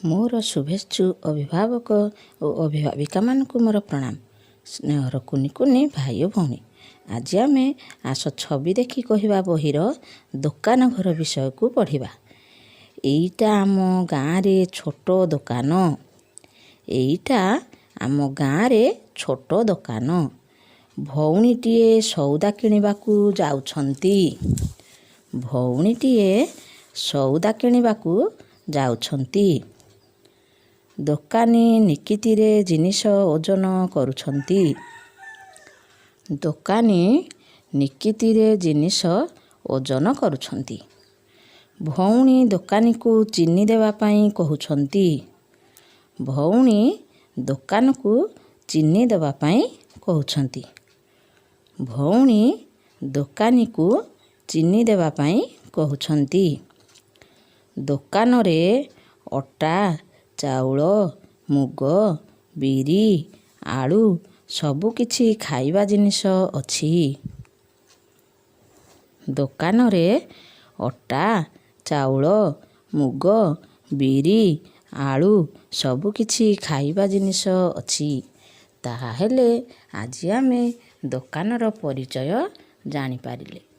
ମୋର ଶୁଭେଚ୍ଛୁ ଅଭିଭାବକ ଓ ଅଭିଭାବିକାମାନଙ୍କୁ ମୋର ପ୍ରଣାମ। ସ୍ନେହର କୁନି କୁନି ଭାଇ ଓ ଭଉଣୀ, ଆଜି ଆମେ ଆସ ଛବି ଦେଖି କହିବା ବହିର ଦୋକାନ ଘର ବିଷୟକୁ ପଢ଼ିବା। ଏଇଟା ଆମ ଗାଁରେ ଛୋଟ ଦୋକାନ। ଏଇଟା ଆମ ଗାଁରେ ଛୋଟ ଦୋକାନ। ଭଉଣୀଟିଏ ସଉଦା କିଣିବାକୁ ଯାଉଛନ୍ତି। ଭଉଣୀଟିଏ ସଉଦା କିଣିବାକୁ ଯାଉଛନ୍ତି। ଦୋକାନୀ ନିକିତିରେ ଜିନିଷ ଓଜନ କରୁଛନ୍ତି। ଦୋକାନୀ ନିକିତିରେ ଜିନିଷ ଓଜନ କରୁଛନ୍ତି। ଭଉଣୀ ଦୋକାନୀକୁ ଚିନି ଦେବା ପାଇଁ କହୁଛନ୍ତି। ଭଉଣୀ ଦୋକାନକୁ ଚିନି ଦେବା ପାଇଁ କହୁଛନ୍ତି। ଭଉଣୀ ଦୋକାନୀକୁ ଚିନି ଦେବା ପାଇଁ କହୁଛନ୍ତି। ଦୋକାନରେ ଅଟା, ଚାଉଳ, ମୁଗ, ବିରି, ଆଳୁ ସବୁକିଛି ଖାଇବା ଜିନିଷ ଅଛି। ଦୋକାନରେ ଅଟା, ଚାଉଳ, ମୁଗ, ବିରି, ଆଳୁ ସବୁକିଛି ଖାଇବା ଜିନିଷ ଅଛି। ତାହାହେଲେ ଆଜି ଆମେ ଦୋକାନର ପରିଚୟ ଜାଣିପାରିଲେ।